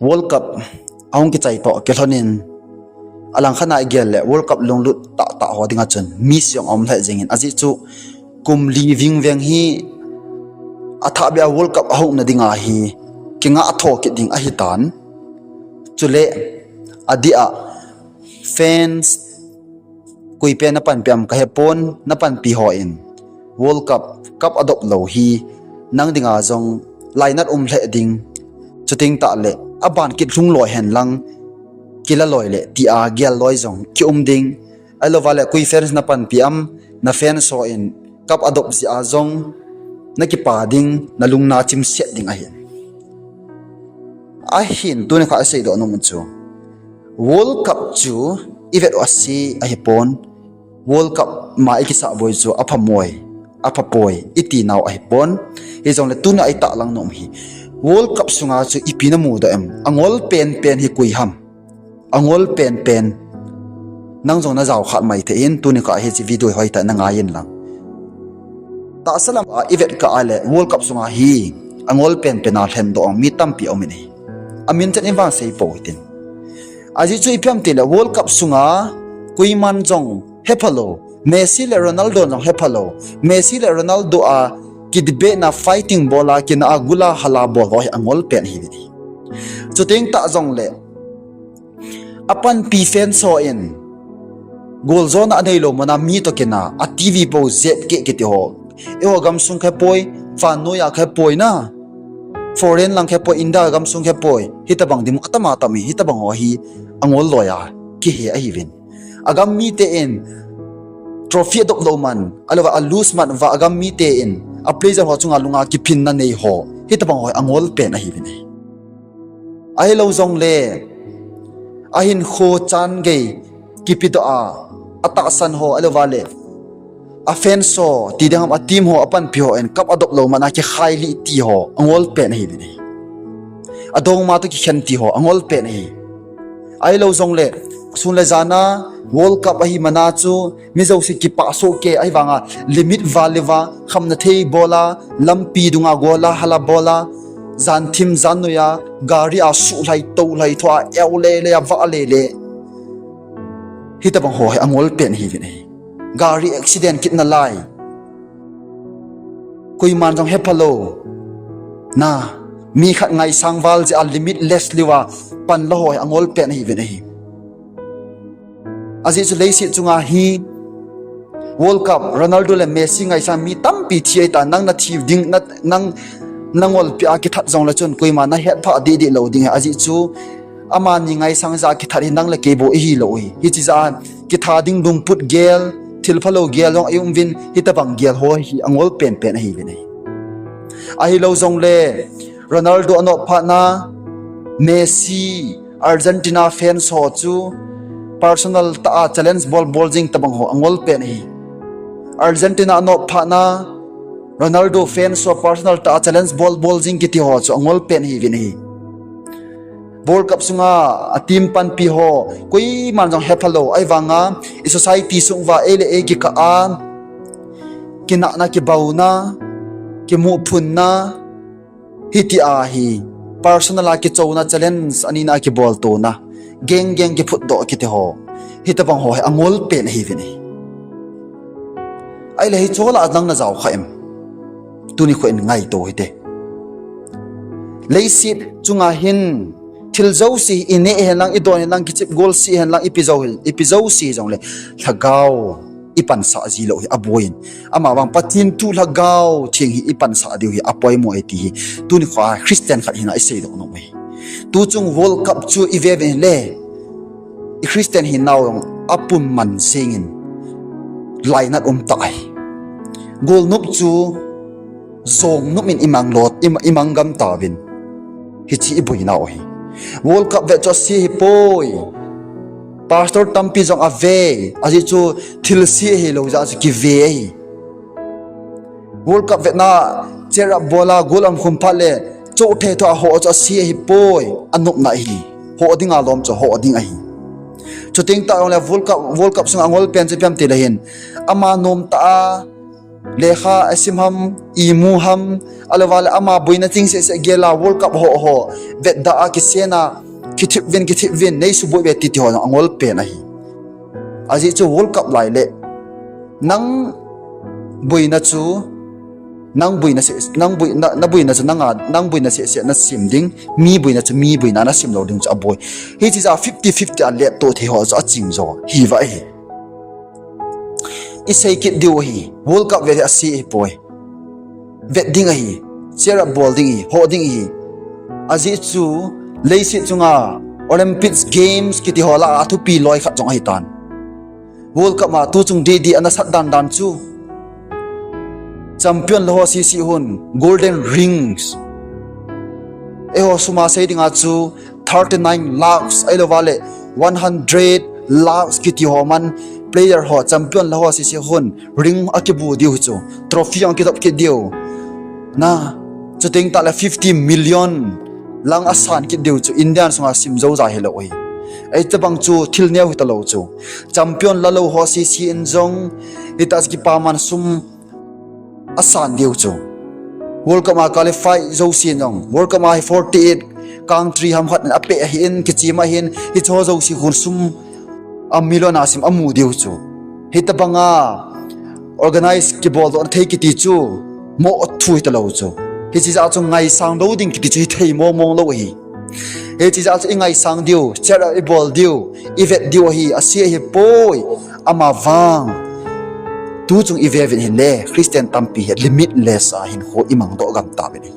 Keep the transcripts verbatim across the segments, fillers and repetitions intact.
World Cup ahung kichai toh kilhonin, alangkhat a igel le World Cup lunglut tahtah ho dinga chun miss jong aum lheh jengin, ajeh chu kum li vingveng hi athahbeh a World Cup ahung na dinga hi kingah tho kit ding ahitan. Chule adeh a fans koipen napanpi am kahepon, napanpi hon World Cup, cup adop lou hi nang dinga jong lainat um lheh ding. Chuteng tahle aban kit lhung loi hen lang, kila loi le tia gel loi jong kium ding. Ahilouva le koi fans napanpi am, na fans hon cup adop jeh a jong nakipa ding, nalung nachimset ding ahin. Ahin tuni kha iseidoh nom chu, World Cup chu ivet u ase ahipon, World Cup ma ikisah boi chu aphamoi, aphapoi iti nau ahipon. Hijongle tuni a itahlang nom hi, World Cup sunga chu ipi namudoh em? Angol penpen hi koi ham? Angol penpen nang jong najao kha mai thei in, tuni kha hiche video hoitah in nangai inlang. Tahsa lam a ivet kah a le World Cup sunga hi angol penpen a lhendoh mi tampi aumin ahi. Amin chan in vang seipou hitin. Ajeh chu ipi ham tile World Cup sunga koiman jong hephalou, Messi le Ronaldo jong hephalou, Messi le Ronaldo a kidebate na, fighting bol a, kina a gula hala bol ho hi angol pen ahiuvin ahi. Chuteng tah jongle apanpi fans hon goal jona aneilou mana mi toh kina a, TV pou jep keh kiti ho, eiho gamsung khepoi, vannoiya khepoi na, foreign lang khepoi, India gamsung khepoi, hitobang dinmun atama tami, hitobang ho hi angol loiya kihe ahiuvin. Agam miten trophy adop lou man, ahilouva a lose man uva agam miten a player ho chunga lunga kiphinna nei ho, hitobang ho hi angol pen ahiuvin ahi. Ahilou jongle ahinkho chan gei kipedoh a, atahsan ho, ahilouva le a fans ho ti ding ham, a team ho, apanpi hon cup adop lou mana kikhailih ti ho angol pen ahiuvin ahi. Adongma toh kikhen ti ho angol pen ahi. Ahilou jongle sun le jana World Cup ahi mana chu mi jouse kipah soh kei, ahivanga limit val uva khamna thei bol a, lampi dunga gola hala bol a, janthim jannoiya gari a suhlhai toulhai thoa, eu lele a vah lele, hitobang ho hi angol pen ahiuvin ahi. Gari accident kit nalai, koiman jong hephalou na, mi khat ngaisang val jeh a limitless liuva panla ho hi angol pen ahiuvin ahi. Ajeh chu leiset chunga hi World Cup Ronaldo le Messi ngaisang mi tampi thi ahitan, nang nathi ding, na, nang nangolpeh a kithat jongle chun koima nahetphah dehdeh lou ding ahi. Ajeh chu amani ngaisang jeh a kithat hi nang le kei bou ihilou ahi. Hiche jeh a kitha ding lungput gel, thilphalou gel jong iumuvin, hitobang gel ho hi angol penpen ahiuvin ahi. Ahilou jongle Ronaldo anop phatna, Messi, Argentina fans ho chu personal tah a challenge bol bol jing tobang ho angol pen ahi. Argentina anop phatna, Ronaldo fans ho personal tah a challenge bol bol jing kiti ho chu angol pen ahiuvin ahi. World Cup sunga a team panpi ho koiman jong hephalou, ahivanga i society sung uva ei le ei kikah a kinahna, kibauna, kimuhphunna, hitia hi personal a kichouna, challenge anina a kiboltona, geng geng kiphutdoh kiti ho, hitobang ho hi angol pen ahiuvin ahi. Ahile hiche lah a nang najao kha em? Tuni kho in ngaito hite. Leiset chunga hin thil jouse ineh hen lang, idon hen lang, kichep golseh hen lang, ipi jou, ipi jouse jongle lhagao ipansah ji lou hi aboiyin. Amavang Pathen thu, Lhagao Theng hi ipansah diu hi apoimo e ti hi tuni kho a Christian khat hina iseidoh nom ahi. Tuchung World Cup chu ive uvin le, i Christian hinau jong apum man jengin lainat umtah ahi. Golnop chu jongnop in imang lot, im-, imang gam tauvin, hiche iboinau ahi. World Cup vet chu ase ahipoi. Pastor tampi jong ave, ajeh chu thilse ahilou jeh a chu kive ahi. World Cup vetna, cheer up bol a goal aumkhum phat le chohthei thoa ho chu ase ahipoi, anopna ahi. Ho dinga lom chu ho ding ahi. Chuteng tah jongle World Cup, World Cup sunga angol pen chu ipi ham tile hin, ama nomtah a Lekha asim ham, imu ham, ahilouleh ama boina ching sese gela World Cup ho ho, vetda a kisena, kithip vin, kithip vin, nei suboi ve titi ho angol pen ahi. Ajeh chu World Cup lai le, nang boina chu, nang boina se, nang boi, na, na boina chu nanga, nang boina sese nasim ding, mi boina chu mi boina nasim lou ding chu aboi. Hiche ja fifty fifty a let to thei ho chu aching jo, hi va hi. I sei kit diu ahi, World Cup ve hi ase hi poi. Vet ding ahi, cheer up bol ding ahi, ho ding ahi. Ajeh chu, leiset chunga Olympics Games kiti ho lah a athupi loi khat jong ahi tan. World Cup a tuchung didi ana sat dan dan chu. Champion la ho sisi hun, Golden Rings. Eiho suma sei dinga chu, thirty nine lakhs, ahilouleh, one hundred lakhs kiti ho man, player ho, champion la ho sisi hun, ring akibu diu chu, trophy ang kidop kit diu. Na, chuteng tah le fifty million lang asan kit diu chu, Indian sunga sim jo ja hilou hi. Ei tabang chu thil neo hitalou chu. Champion la lou ho sisi in jong, hita kipa man sum asan diu chu. World Cup a qualify jouse in jong, World Cup a hi forty eight country ham khat in apeh ahin, kichim ahin, hicho jouse khun sum a million a sim amu diu chu. Hitabanga organize kibol doh thei kiti chu, mo thu hitalou chu. Hiche ja chu ngaisang lou ding kiti chu hithei mong mong lou ahi. Hiche ja chu i ngaisang diu, cheer up i bol diu, i vet diu ahi, ase ahi poi, amavang. Tuchung i ve uvin hile, Christian tampi hi limitless a hinkho i mang doh gam tauvin ahi.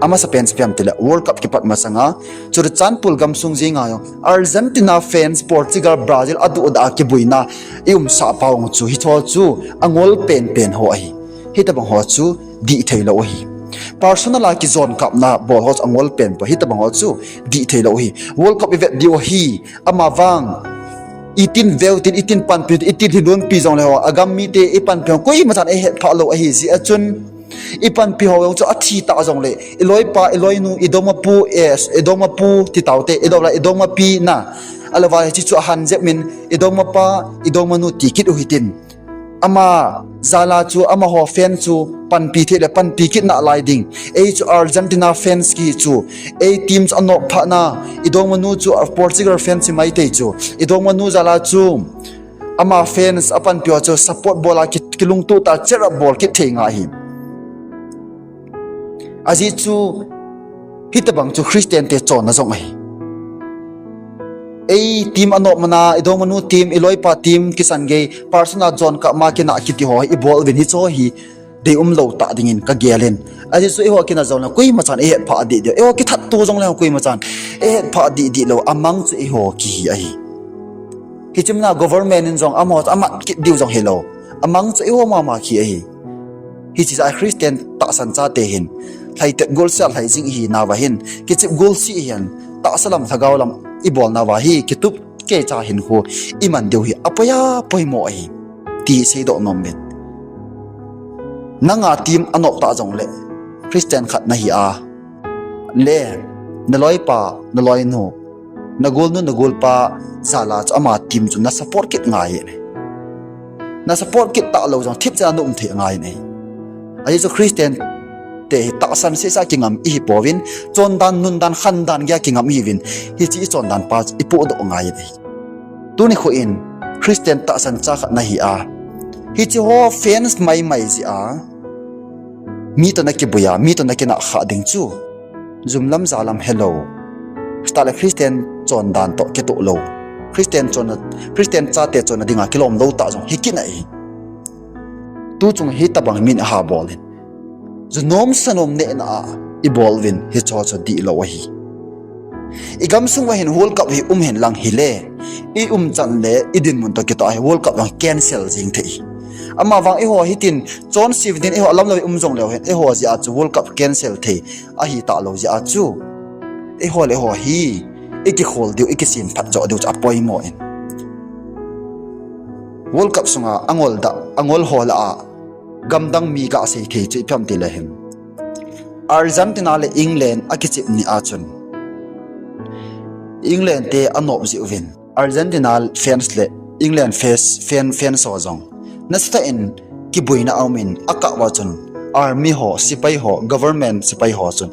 Amasapen chu ipi ham itile, World Cup kipat masanga, Churachandpur gamsung jenga jong, Argentina fans, Portugal, Brazil, aduhda a kibuina, i umsah pau chu, hicho chu, angol pen pen ho ahi. Hitabang ho chu, dih thei lou ahi. Personal a kijon kapna bol ho chu angol pen poi, hitabang ho chu dih thei lou ahi. World Cup i vet diu ahi, amavang. Itin veu tin, itin panpi, itin hilunpi jongle ho, agam mite i panpi ho, koima chan ei hetphah lou ahi jeh a chun. I panpi ho jong chu athi ta jongle, i loipa, i loinu, i dongmapu, eh, i dongmapu ti taute, i dongla, i dongmapi na. Ahilouleh hiche chu ahan jep in, i dongmapa, i dongmanu ti kit u hitin. Ama jal a chu amaho fan chu panpi thei le panpi kit nalai ding. Ei chu Argentina fans kihi chu. Ei team chu anop phat na. I dongmanu chu Portugal fans hi maithei chu. I dongmanu jal a chu ama fans apanpi ho chu support bol a ki, kilungtoh tah a cheer up bol kit thei ngai ahi. Ajeh chu hitabang chu Christian te chonna jong ahi. Ei team anop mana, i dongmanu team, i loipa team, kisan gei, personal jon kap ma kinah kiti ho, i bol uvin hicho hi, deium lou tah dingin kagel in. Ajeh chu eiho kinah jongle, koima chan ei hetphah dih dih. Eiho kithat to jongle, koima chan ei hetphah dih dih lou, amang chu eiho kihi ahi. Hiche muna government in jong amaho chu amat kit diu jong hilou. Amang chu eiho mama kihi ahi. Hiche jeh a Christian tahsan chate hin, lhaitet golseh a lhai jing ihi nauva hin, kichep golseh ihin, tahsa lam lhagao lam i bol nauva hi, kitup keicha hinkho i man diu hi, apoi a poimo ahi, ti seidoh nom in. Nanga team anop ta jongle, Christian khat nahi a, le, na loipa, na loinu, na golnu, na golpa jal a chu ama team chu na support kit ngai in. Na support kit talou jong thipchan a na um thei ngai in. Ajeh chu Christian te hi tahsan sesa kingam ihi pouvin, chondan, nundan, khandan geiya kingam ihiuvin, hiche i chondan pa chu i pohdoh ngai in. Tuni kho in Christian tahsan cha khat nahi a, hiche ho fans mai mai jeh a, mi toh na kibui a, mi toh na kinah khah ding chu. Jum lam ja lam helou. Chutah le Christian chondan toh kitoh lou. Christian chonna, Christian chate chonna dinga kilom lou tah jong hi kit ahi. Tuchung hitabang min aha bol in. Ju nom sa nom nehna a i bol uvin hicho chu dihlou ahi. I gamsung uva hin World Cup hi um hen lang hile, i umchan le i dinmun toh kitah hi World Cup jong cancel jing thei. Amavang eiho hitin chonse uvin tin eiho lamlou i um jongleu hen, eiho jeh a chu World Cup cancel thei ahi talou jeh a chu. Eiho le eiho hi i kikhol diu, i kisemphat joh diu chu apoimo in. World Cup sunga angol da, angol ho lah a gamdang mi gasei thei chu ipi ham itile hin, Argentina le England akichep ni a chun, England te anop jeh uvin, Argentina fans le England fans, fan, fans ho jong nasatah in kiboina aumin, akah uva chun army ho, sipai ho, government sipai ho chun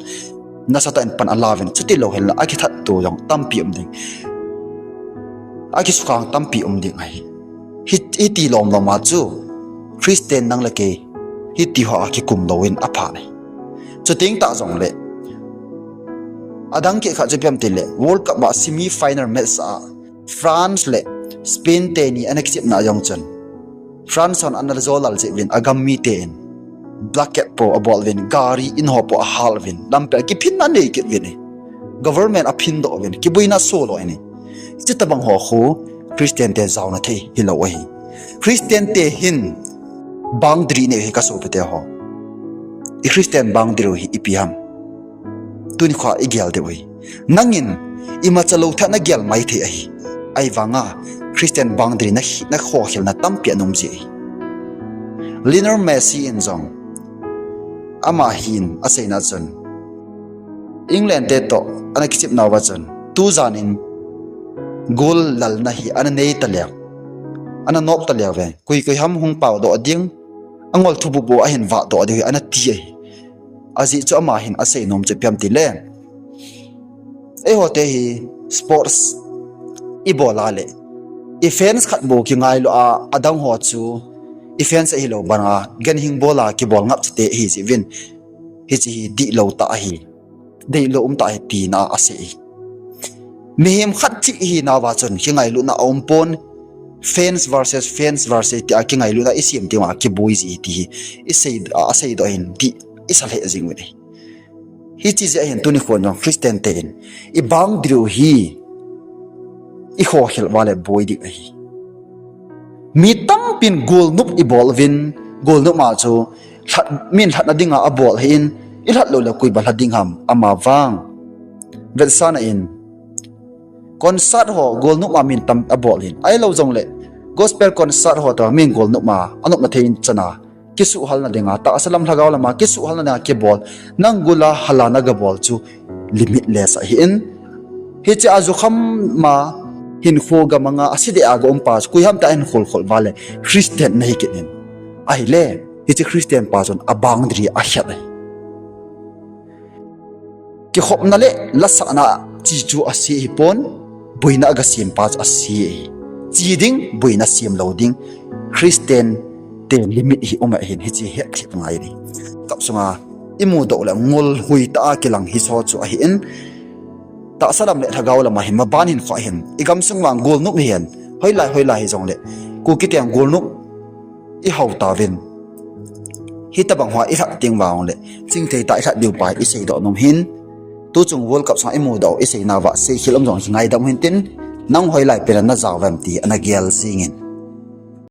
nasatah in pan alauvin, chuti louhel a akithat to jong tampi um ding, akisukhang tampi um ding ahi. Hiti lomlom a chu Christian nang le kei hiti ho a kikum louvin apha ahi. Chuteng tah jongle, adang kit khat chu ipi ham itile, World Cup a semi final match a France le Spain teni ana kichepna jong chun, France hon ana jolal jeh uvin agam mite in blockade po abol uvin, gari, in ho po ahal uvin, lampia kiphinna anei kit uvin ahi. Government aphindoh uvin, kiboina solo in ahi. Hiche tobang ho khu Christian te jaona thei hilou ahi. Christian te hin boundary nei hi kasopite ho. I Christian boundary u hi ipi ham? Tuni khoa igel diu ahi. Nangin imacha lou tah nagel mai thei ahi. Ahivanga Christian boundary na, nakhokhel na tampi ana um ji ahi. Lionel Messi in jong, ama hin aseina chun, England te toh ana kichepnauva chun, tujan in goal lalna hi ana nei taleu, ana nop taleu ve. Koi koi ham hung paodoh ding, angol thubup bou ahin vahdoh diu hi ana ti ahi. Ajeh chu ama hin aseinom chu ipi ham itile, eiho te hi sports ibol a le, i fans khat bou kingailu a, adang ho chu i fans ahilou banga ganhing bol a kibol ngap chate ahi jeh uvin, hiche hi dihlou tah ahi, deilou umtah ahi tina asei. Mihem khat cheh hinauva chun kingailutna aumpon, fans versus fans versus tia kingailutna isem teng uva kiboi ji ahi ti hi aseidoh ahin dih isa lheh jeng uvin ahi. Hiche jeh ahin tuni khon jong Christian te in i boundary u hi ikhokhel uva le boi ding ahi. Mi tampin golnop ibol uvin, golnop a chu min lhatna dinga abol ahin, ilhat loule koi ba lha ding ham, amavang vetsahna in concert ho golnop a min tam abol ahin, ahilou jongle gospel concert ho toh min golnop a anopna thei in chana kisuhhalna dinga, tahsa lam lhagao lama kisuhhalna dinga kibol, nang gola hala nagabol chu limitless ahin, hiche a jukham ma hinkho gamanga asedeh a ga umpa chu koi ham tia hin kholkhol uva le Christian nahi kit in, ahile hiche Christian pa chun a boundary akhet ahi. Kikhopna le lasahna chi chu ase hipon, boina agasempa chu ase ahi. Chi ding, boina semlou ding, Christian te limit hi um ahin, hiche hetthem ngai ding. Cup sunga imudoh le ngol hoitah a kilang hicheho chu ahin, tahsa lam le lhagao lama hin, maban hinkhoa hin, igamsung vang golnop hihen, hoilai hoilai hijongle, Kuki teng golnop ihao tauvin, hitobang hoa ilhat teng vangle, chingthei tah ilhat diu pa iseidoh nom hin. Tuchung World Cup sunga imudoh u iseinauva seikhel um jong kingaidam u hintin, nang hoilai pen a najao uvem ti ana gel jingin.